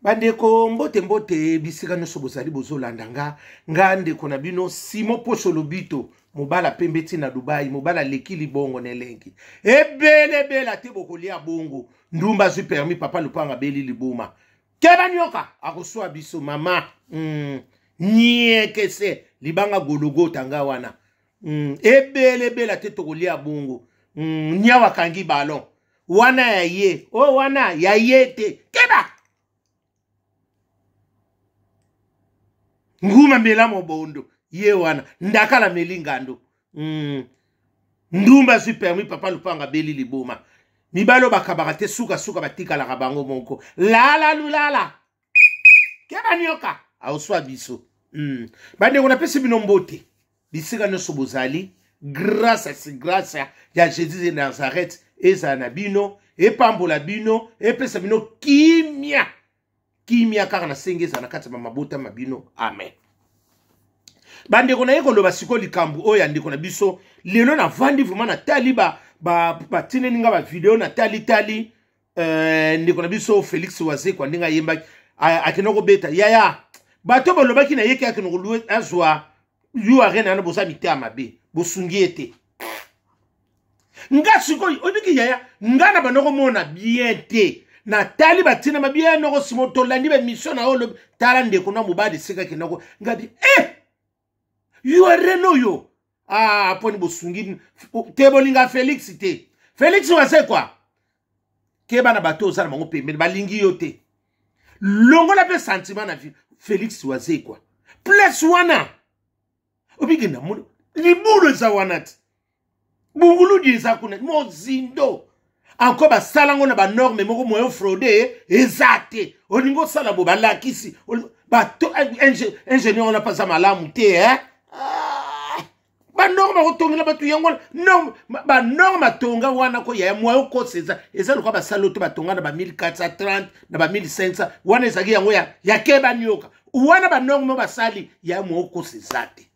Bandeko, mbote mbote bisika nyonso bozali bozolanda nga, nga ndeko na bino Simon Posho Lobito, mobala pembe ti na Dubai, mobala leki libongo na elengi ebele ebele ate bokolia bongo. Ndumba azwi permis, papa lupanga abeli liboma, keba nyoka akoswa biso mama. Niekese libanga gologota nga wana. Ebele ebele ate tokolia bongo. Nyawa akangi ballon wana ya ye, o oh, wana ya ye te, keba nguma mela mobondo ye wana ndakala meli ngando. Ndumba azwi permis, papa lupanga abeli liboma, mibali oyo bakabaka te, sukasuka batikalaka bango moko. Lala lulala keba nyoka aoswa biso. Bandeko, napesi bino mbote bisika nyonso bozali. Grâce si grâce ya Jésus de Nazareth ezala na bino, epambola bino, epesa bino kimia, kimia kaka nasengi ezala na kati ya mabota ma bino. Amen. Bandeko, naye koloba sikoyo likambo oyo ya ndeko na biso. Lelo navandi vraiment, natali batineli nga bavideo, natali tali ndeko na biso Félix Wazekwa ndenge ayembaki, akende kobeta. Yaya, bato balobaki na ye ke akende kolue azwa U Arena wana, boza mitema mabe, bosungi ye te. Nga sikoyo oyebiki yaya, nga na banda komona bien te, natali batina mabe ya noko simo, tolandi bamission na oyo lobi. Tala ndeko na mobali esika akendako, ngabi U Arena oyo. Ah, poni bosungi te, bolinga Félix te. Félix Wazekwa, keba na bato oza na bango pembeni, balingi yo te. Longola mpe sentiment na vie. Félix Wazekwa, place wana obiki na moni libulu eza wana ti bunguludi eza kuna mozindo encore, basala yango na banorme moko, moyen fraude eza te. Olingi osala bo balakisi bato ingénieur wana mpe aza malamu te, eh? Ah, banorme akotongela bato yango wana, banorme atonga wana ko yaya, moyen okosa eza lokola basali oyo te batonga na ba 1430 na ba 1500 wana, ezalaki yango ya keba nioka wana. Banorme basali ya moyen okosa eza te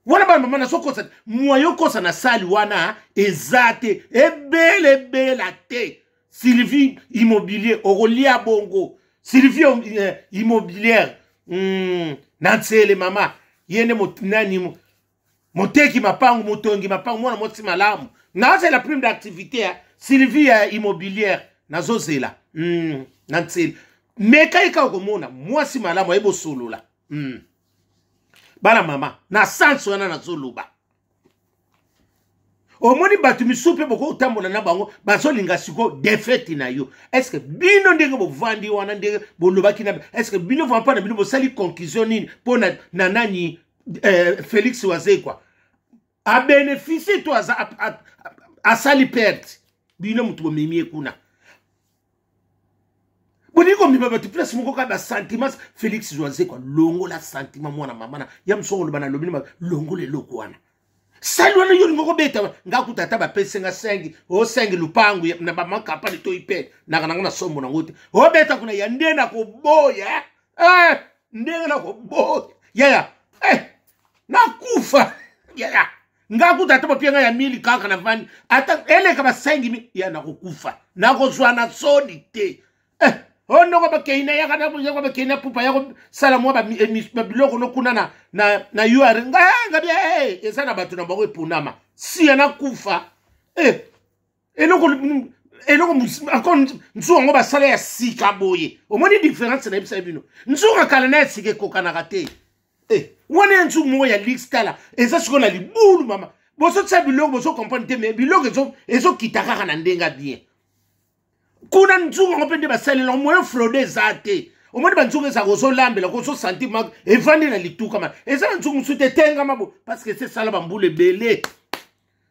wana. Bamama, nazokosa te, moyen okosa na sali wana eza te, ebele ebela te. Sylvie Immobilier, okolia bongo. Sylvie Immobilière, na ntsele mama, ye nde nani, moteki mapangu, motongi mapangu, mwana mwasi malamu. Nazela prime d'activité ya Sylvie ya Immobilière, nazozela. Na ntsele meka ye kaka komona mwasi malamu aye bosolola. Bana mama, na sansi wana nazoloba, omoni bato misusu mpe bokotambola na bango, bazolinga sikoyo defete na yo. Estce bino ndenge bovandi wana, ndenge bolobaki na, estce bino vraiment mpo na bino bosali conclusion nini mpo na nani, Félix Wazekwa abénéficie to asali perte? Bino moto bomemi ye kuna, bolingi komema bato place moko kaka basentiment. Félix Wazekwa, longola sentiment, mwana mama na ya mosu koloba na lobi, longola eloko wana, sali wana yo olingi kobeta. Nga kuta ata bapesi nga 5 o 5 lupangu na bamakampani to ipe naka nango na sombo nango te, obeta kuna ya nde na koboya, ndenge na koboya yaya, nakufa yaya. Nga kuta ata bapia nga ya mili kaka na vandi, ata eleka ba 5 ya, nakokufa, nakozwa na soni te. O ndoko bakei na yaka na bakei na pupa ya kosala mwa babiloko no kuna na ur nga nga bia, eza na bato na bango epunama siya, nakufa. Eloko eloko encore nzuka yango basala ya sika boye, omoni différence? Nayebisa bino, nzuka kala na ya sika ekokanaka te. Wana ya nzuku moko ya lix, tala, eza sikoyo na libulu mama, bozotia biloko, bozocomprendre te, mais biloko ezokita kaka na ndenge ya bien kuna. Nzungu yango mpe nde basalela, moyen fraude eza te. Omoni banzungu ezalaka, ozolambela, ozosentir ma evandi na lituka ma eza na nzungu mosusu te, etengama bo parce que esesala bambula ebele,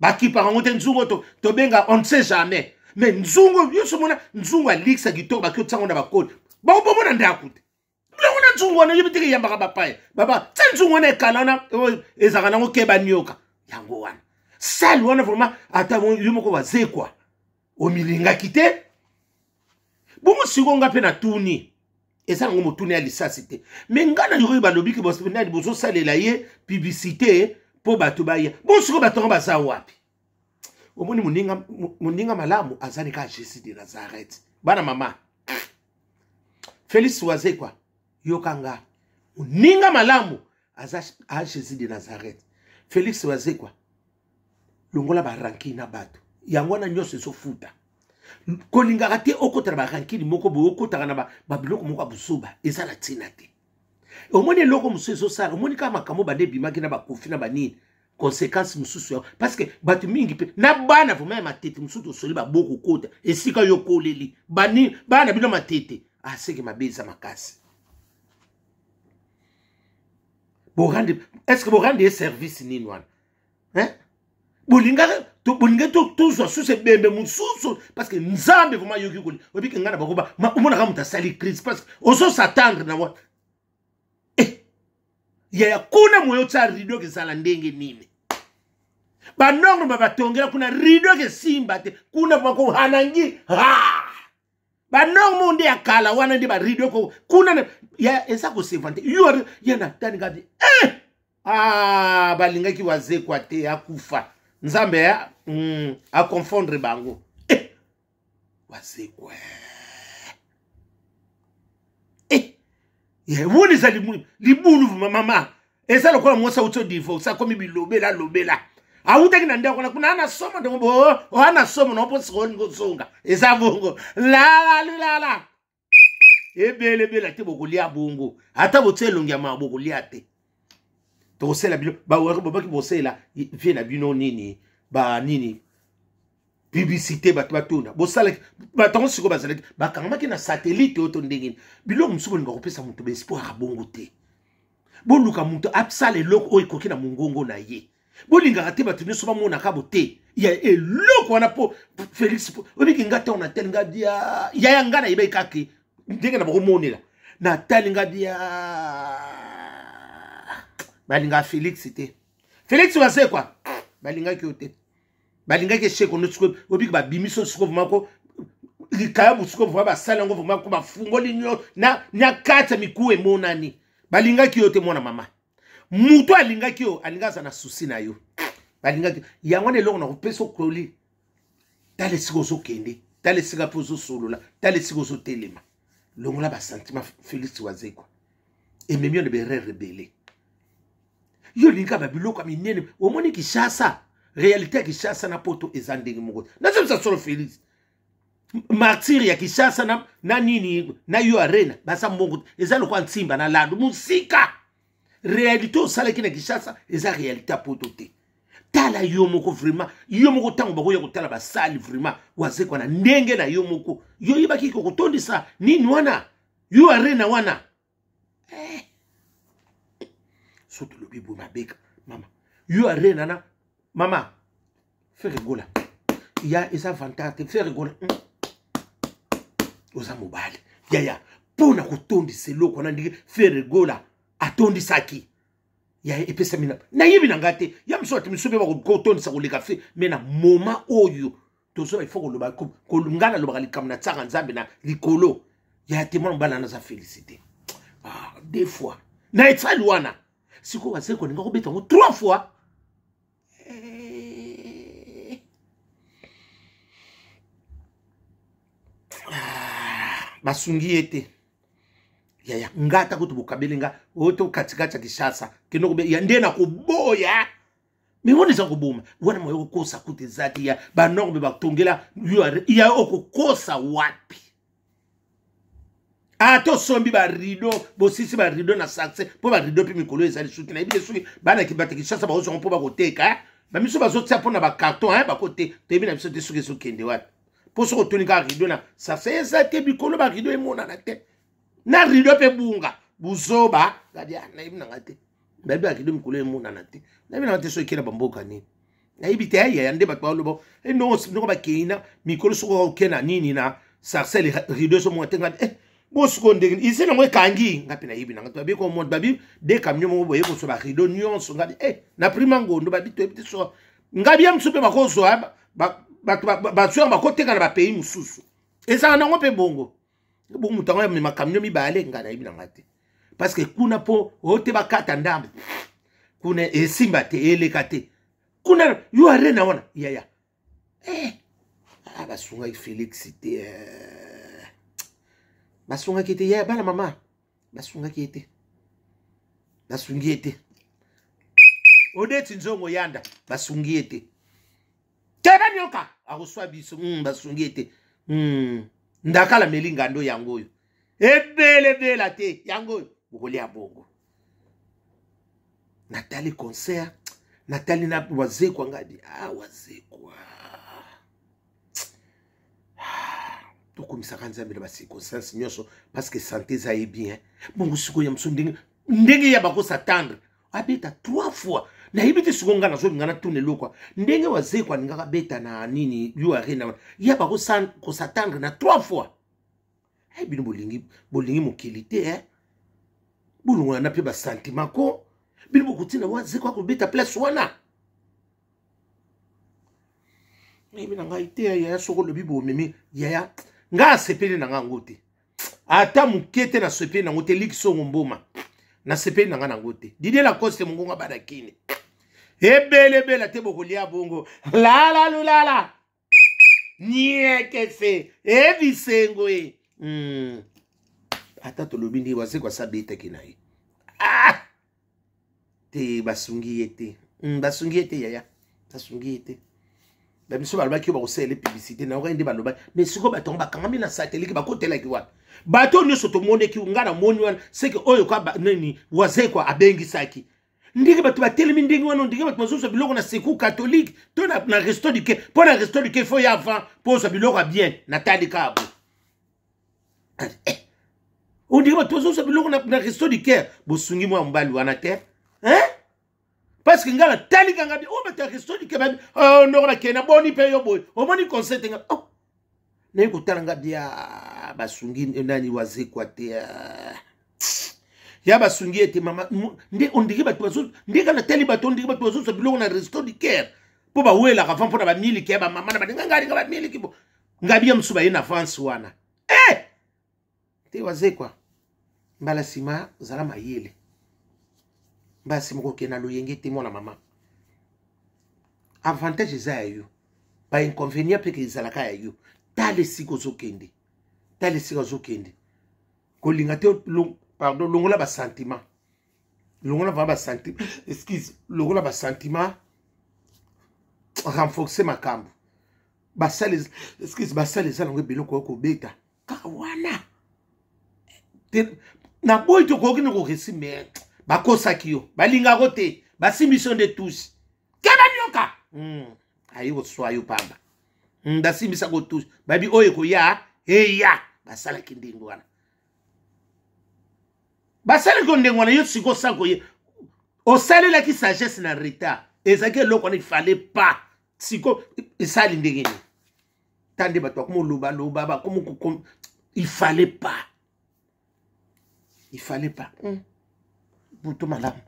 bakipaka yango te. Nzungu oyo tobenga, on ne sait jamais, mais nzungu nyonso omona, nzungu alikisa kitoko, baki otiango na bakoni, bakobomona ndako te. Biloko na nzungu wana oyebi teke eyambaka bapaya baba tia nzungu wana ekala wana ezalaka nango keba nioka yango wana sale wana vraiment. Ata yo moko Wazekwa omilingaki te bongo. Sikoyo nga mpe natuni, eza nango motuni ya lisasi te, me nga na yokoki balobiki nani bozosalela ye publicité mpo bato baya. Bon, sikoyo bato yango baza wapi? Omoni, moninga malamu azali kaka Jésus de Nazareth. Bana mama. Félix Wazekwa, yoka nga, moninga malamu aza a Jésus de Nazareth. Félix Wazekwa, longola ba rancune na bato yango wana nyonso ezofuta. Kolingaka te okota na ba rancune moko boye, okotaka na babiloko moko ya buzoba, eza na ntina te. Omoni eloko mosusu ezosala, omoni kaka makambo bande ebimaki na bakofi na banini, conséquence mosusu yango, parce que bato mingi mpe na bana vraiment ya matete mosusu tosoli baboko kota esika yo okoleli bani bana bino matete aseke mabe eza makasi. Borande, est-ce que borande ye service nini wana, hein? Bolingaka bolingi tozwa susu ebembe mosusu, parce que Nzambe vraiment ayoki koli obiki ngai na bango. Omonaka moto asali crise parce que ozosatendre na wana eh, yaya kuna moyo otya rideau kezala ndenge nini, banorme babatongela kuna rideau kesimba te kuna bakohanangi ha banorme nde ya kala wana nde barideau ko kuna ya eza kosevante yo ya natani ngabi eh! Ah, balingaki Wazekwa te akufa, Nzambe ya aconfondre bango eh! Wazekwa eh! Yeah, woni eza libulu mama, eza lokola mwasi auti odivorce, akomi bilobela lobela, awutaki na ndako na kuna ana somo ndongo bo ana somo na mpo sikoyo olingi ozonga, eza bongo lalalulala ebele ebele te, bokolia bongo ata botia elongi ya mawa, bokolia te. Tokosela bino babaki bosela vie na bino nini ba nini publicité, bato batuna bosalaki bato yango sikoyo bazalaki bakangamaki na satellite oyo to ndenge nini. Biloko mosusu bolinga kopesa moto baespoir ya bongo te, boluka moto asala eloko oyo ekoki na mongongo na ye. Bolingaka te bato nyonso bamonaka bo te ya eloko wana. Mpo Félix obiki nga ntango natali nga dia yaya nga nayebaki kaka ndenge na bakomonela, natali nga dia balingaka Félix te. Félix Wazekwa, balingaki yo te, balingaki echec ono. Sikoyo obiki babimiso sikoyo vraiment ko likayabu, sikoyo vraiment basali yango vraiment ko bafungoli nyo na kati ya mikuwa emonani. Balingaki yo te, mwana mama. Moto alingaki yo, alingi aza na susi na yo, balingaki yango wana. Eloko na kopesa okoli, tala esika ozokende, tala esika mpe ozosolola, tala esika ozotelema, longola basentiment. Félix Wazekwa, ememi yo na berere ebele. Yo olingi babiloko ya minene, omoni Kinshasa, réalité ya Kinshasa na poto eza ndenge moko. Nazobisa solo, Félix, martyr ya Kinshasa na nini na yo arena baza mbongo, eza lokola nsimba na lando mosika. Réalité osalaki na Kinshasa eza réalité ya poto te. Tala yo moko vraiment, yo moko ntango bakoya kotala basali vraiment Wazekwa na ndenge na yo moko, yo oyebaki kokotondisa nini wana yo arena wana eh. So tolobi boye mabeka mama yo arena na mama Ferre Gola ya eza vantard te. Ferre Gola oza mobali yaya, mpo na kotondisa eloko wana ndenge Ferre Gola atondisaki ya epesami na nayebi na ngai te ya mosusu, bato misusu mpe bakotondisa koleka fe me na moma oyo tozoba ifo koloba. Ngai nalobaka likambo na tiaka Nzambe na likolo ya te. Mwana mobali wana aza félicité ah, deux fois na etali wana. Sikoyo bazali kolinga kobeta yango trois fois. Ah, basungi ye te yaya. Nga ata kutu bokabeli nga oyo to katikati ya Kinshasa kende kobe ya nde na koboya me wana eza koboma wana moye kokosa kutu eza te ya banorme batongela ya okokosa wapi. Ata osombi barido, bosisi barido na succès mpo barido mpe mikolo eza lisusu te. Nayebi te soki bana bato Kinshasa bakozwango mpo bakoteka, bamiso bazotia mpo na bacarton bakote, toyebi na biso te soki ezokende wapi. Mpo soki otuni kaka rido na succès eza te, bikolo barido emonana te na rido mpe bunga buzoba gadia. Nayebi nanga te, bayebi barido mikolo emonana te, nayebi nanga te soki ekenda bamboka nini, nayebi te. Ayaya nde bato baloba ndongo bakei na mikolo soki oke na nini na sarcelle rido ezomona te. Ngai eh, bosiko ndenge isi nango ekangi ngai mpe nayebi nanga babi komona babi de camion moko boye kozwa barido nyonso. Ngai eh, na prima ngondo babi toyebi te so ngai ya mosusu mpe bakozwa bato bazwa yango bakoteka na bapays mosusu, ezala nango mpe bongo bongo. Moto yango amema camion mibale, ngai nayebi nanga te, parce que kuna mpo oyo te bakata ndambo kuna esimba te, eleka te kuna yo arena wana yaya eh. Ah, basungaki Félix te eh. Basungaki te yaya, bana mama basungaki ye te, basungi ye te. Odeti nzongo yanda, basungi ye te. Keba nyoka akoswa biso. Basungi ye te. Ndakala meli ngando yango oyo ebelebela te, yango oyo bokolia bongo. Natali concert, natali na Wazekwa, ngabi ah, Wazekwa, tokumisaka Nzambe na bacirconstance nyonso, parce que santé eza ye bien. Bongo sikoyo ya mosusu, ndenge ndenge ya bakosatendre abeta trois fois, nayebi te. Sikoyo ngai nazolinga natuna eloko, ndenge Wazekwa alingaka abeta na nini, U Arena, ya bakosatendre na trois fois. Hey, bino bolingi, bolingi mokili te, eh? Bolongwana na mpe basentiment ko bino bokotina Wazekwa akobeta place wana. Nayebi na ngai te yaya, soki olobi bomemi yaya, ngai asepeli na ngai yango te, ata moke te. Nasepeli nango te. Liki songo mboma, nasepeli na ngai nango te. Didier Lacoste, mongongo bana kini ebelebela te, bokolia bongo lala lulala niekese ebisengo e. Ata tolobi nde Wazekwa asabetaki na ye, ah! Te, basungi ye te. Basungi ye te yaya, basungi ye te. Bamiso balobaki oyo bakosalela publicité nayokai nde balobaki, mais sikoyo bato yango bakangami na satellite, bakotelaki wapi? Bato oyo nyonso tomoneki, nga namoni wana seke oyo ka nini Wazekwa abengisaki, ndenge bato batelemi ndenge wana, ndenge bato bazozwa biloko na Secours catholique to na Resto du Cœur. Mpo na Resto du Cœur, faut ya avant mpo ozwa biloko ya bien. Natali kaka bo eh. Ondenge bato bazozwa biloko na Resto du Cœur, bosungi mwa mobali wana te, hein? Parce que ngai natali kanga bi oyo bato ya Resto du Cœur babi, oh, ndoko bakende na boni mpe yo boye omoni conseil te. Nga oh, naye kotala nga bia, basungi nani? Wazekwa te ya, basungi ete mama nde ondenge bato bazo, ndenge natali bato, ondenge bato bazozwa biloko na Resto du Cœur mpo bawelaka avant mpo na bamiliki ya bamama na baninga ngai alinga bamiliki bo ngabi ya mosusu baye na avance wana eh! Te, Wazekwa, mbala nsima zala mayele, mbala nsima kokende na loyenge te, mwana mama. Avantage eza ya yo, bainconvénient mpe ezalaka ya yo. Tala esika ozokende, tala esika ozokende. Kolinga te, pardon, longola basentiment, longola vraiment basentiment, excuse, longola basentiment, renforcer makambo basale, excuse, basale eza nango biloko oyo kobeta kaka wana te. Naboyi tokoki na koresi, mais bakosaki yo, balingako te, basimbi so nde tusi keba nyoka. Ayi koswa yo pamba. Basimbisako tusi, babi oyo ekoya eya, basalaki ndenge wana, basalaki yo ndenge wana. Yo sikoyo osala koye, osalelaki sagesse na retard, ezalaki eloko wana ifale pas. Siko esali ndenge nini? Ta nde bato bakoma olobaloba, bakoma, il fallait pas, il fallait pas. Butu malamu.